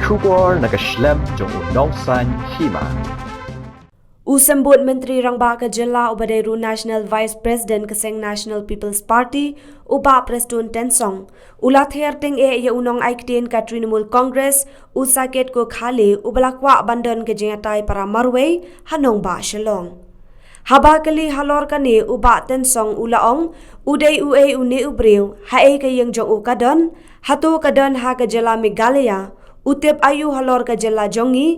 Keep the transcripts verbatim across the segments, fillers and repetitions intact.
Khubor na ka shlem jong u Nongsaiñ Hima. U Symbud Myntri Rangbah ka jylla uba dei ruh National Vice President ka seng National People's Party, u Bah Prestone Tynsong, u la ther tyngeh ïa u nongai ktien ka Trinamool Congress, u Saket Gokhale, uba la kwah ban don ka jingïatai para marwei ha nongbah Shillong. Haba kylli halor kane, u Bah Tynsong u la ong, u dei uei une u briew, haei ka ïing jong u ka don, hato ka don ha ka jylla Meghalaya, u tip aïu halor ka jylla jong ngi,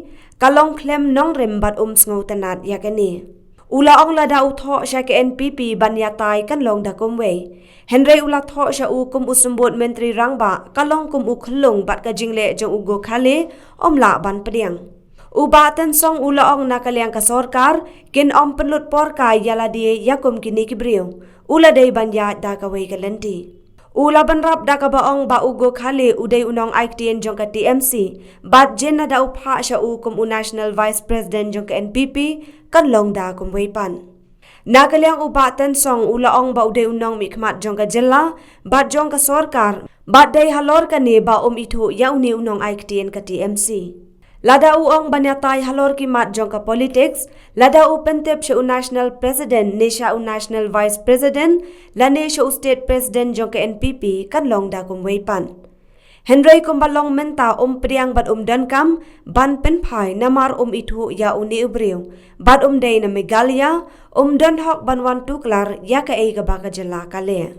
ka long khlem nongrim bad um sngewtynnad ïa kane. U la ong lada u thoh sha ka N P P ban ïatai kan long da kumwei. Hynrei u la thoh sha u kum u Symbud Myntri Rangbah, ka long kum u khyllung bad ka jingleh jong u Gokhale, ym lah ban pdiang. U Bah Tynsong u la ong na ka liang ka sorkar, kin ym pynlut por kai ïa lade ïa kum kine ki briew. U la dei ban ïaid da kawei ka lynti. U la bynrap da kaba ong ba u Gokhale u dei u nongai ktien jong ka T M C, bad jin lada u phah sha u kum u National Vice President jong ka N P P, kan long da kumwei pat. Na ka liang u Bah Tynsong u la ong ba u dei u nongmihkhmat jong ka jylla, bad jong ka sorkar, bad dei halor kane ba um ithuh ïa une u nongai ktien ka T M C. Lada u ong ban ïatai halor ki mat jong ka politics, lada u pyntip sha u National President ne sha u National Vice President, lane sha u State President jong ka N P P kan long da kumwei pat. Hynrei kumba long mynta um pdiang bad um donkam ban pynphai namar um ithuh ïa une u briew, bad um dei na Meghalaya, um don hok ban wan tuklar ïa kaei kaba ka jylla ka leh.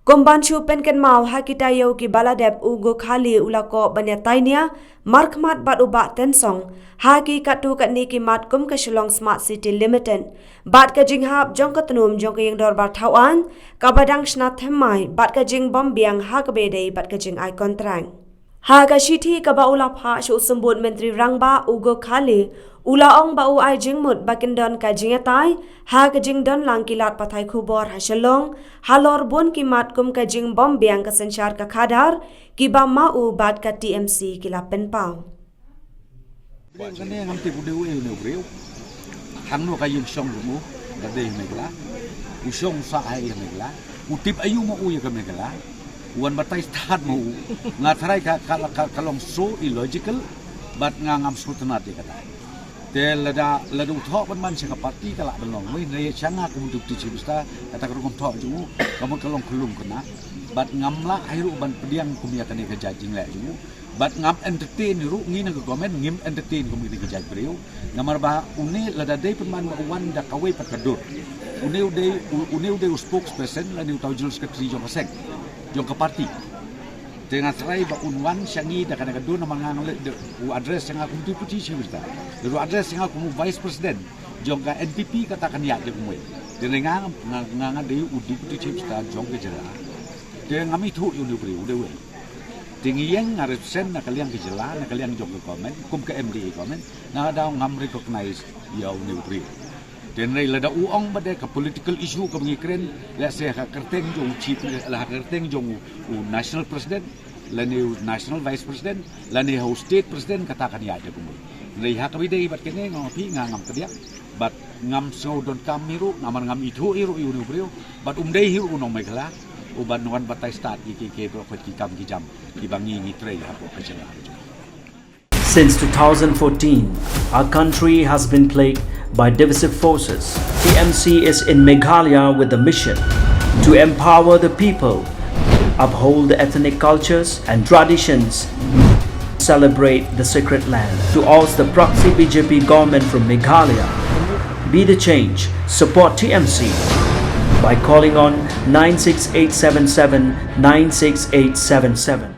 Kum ban shu pynkynmaw ha ki taïew kiba la dep u Gokhale u la koh ban ïatai nia markhmat bad u Bah Tynsong ha ki katto katne ki mat kum ka Shillong Smart City Limited bad ka jinghap jong ka tnum jong ka ïing dorbar thaw aiñ kaba dang shna thymmai bad ka jingbym biang ha kaba ïadei bad ka jingai kontrak. Ha ka shithi kaba u la phah sha u Symbud Myntri Rangbah u Gokhale, u la ong ba u ai jingmut ba kin don ka jingïatai ha ka jingdon lang ki lad pathai khubor ha Shillong halor bun ki mat kum ka jingbym biang ka synshar ka khadar kiba ma u bad ka T M C ki la pynpaw. Kane ngam tip u dei uei une u briew. Hangno ka ïing shong jong u, da dei ha Meghalaya. U shong sah ha ïing ha Meghalaya. U tip aïu ma u ïa ka Meghalaya. U wan batai stad ma u. Nga tharai ka, ka, ka, ka long so illogical, bad nga ngam sngewtynnad ïa kata. Te lada, lada u thoh ban man sha ka party ka lah ban long. Wei, ne sha nga kum u Deputy Chief Minister, kata ka rukom thoh jong u, ka mut ka long khyllung kane. Bad ngam lah hi ruh ban pdiang kum ïa kane ka jait jingleh jong u. Bad ngam entertain ruh ngi na ka government, ngim entertain kum kine ki jait briew. Namar ba une lada dei pynban ba u wan da kawei pat ka dur. Une u dei, u-, une u dei u spokesperson lane uta u general secretary jong ka seng, jong ka party. Te nga tharai ba un wan sha ngi da kane ka dur namar nga nga leh u address sha nga kum Deputy Chief Minister. Lada u address sha nga kum u Vice President jong ka N P P kata kan ïaid da kumwei. Te nga, nga, nga, nga dei u Deputy Chief Minister jong ka jylla. Te ngam ithuh ïa une u briew u dei uei. Te ngi ïeng nga represent na ka liang ka jylla, na ka liang jong ka government, kum ka M D A government, na ka daw ngam recognize ïa une u briew. Te hynrei lada u ong ba dei ka political issue kaba ngi kren, lehse ha ka kyrteng jong u chief, la ha ka kyrteng jong u, u national president, lane u national vice president, lane ha u state president, kata kan ïaid da kumwei. Hynrei ha kaba ïadei bad kane nga ong phi nga ngam pdiang. Bad ngam sngew donkam hi ruh, namar ngam ithuh hi ruh ïa une u briew, bad um dei hi ruh u nong Meghalaya, u ban wan batai stad ïa ki, ki baroh ki kam ki jam kiba ngi ngi trei hapoh ka jylla. Since two thousand fourteen, our country has been plagued by divisive forces. T M C is in Meghalaya with the mission to empower the people, uphold the ethnic cultures and traditions, celebrate the sacred land. To oust the proxy B J P government from Meghalaya, be the change, support T M C by calling on nine six eight seven seven nine six eight seven seven.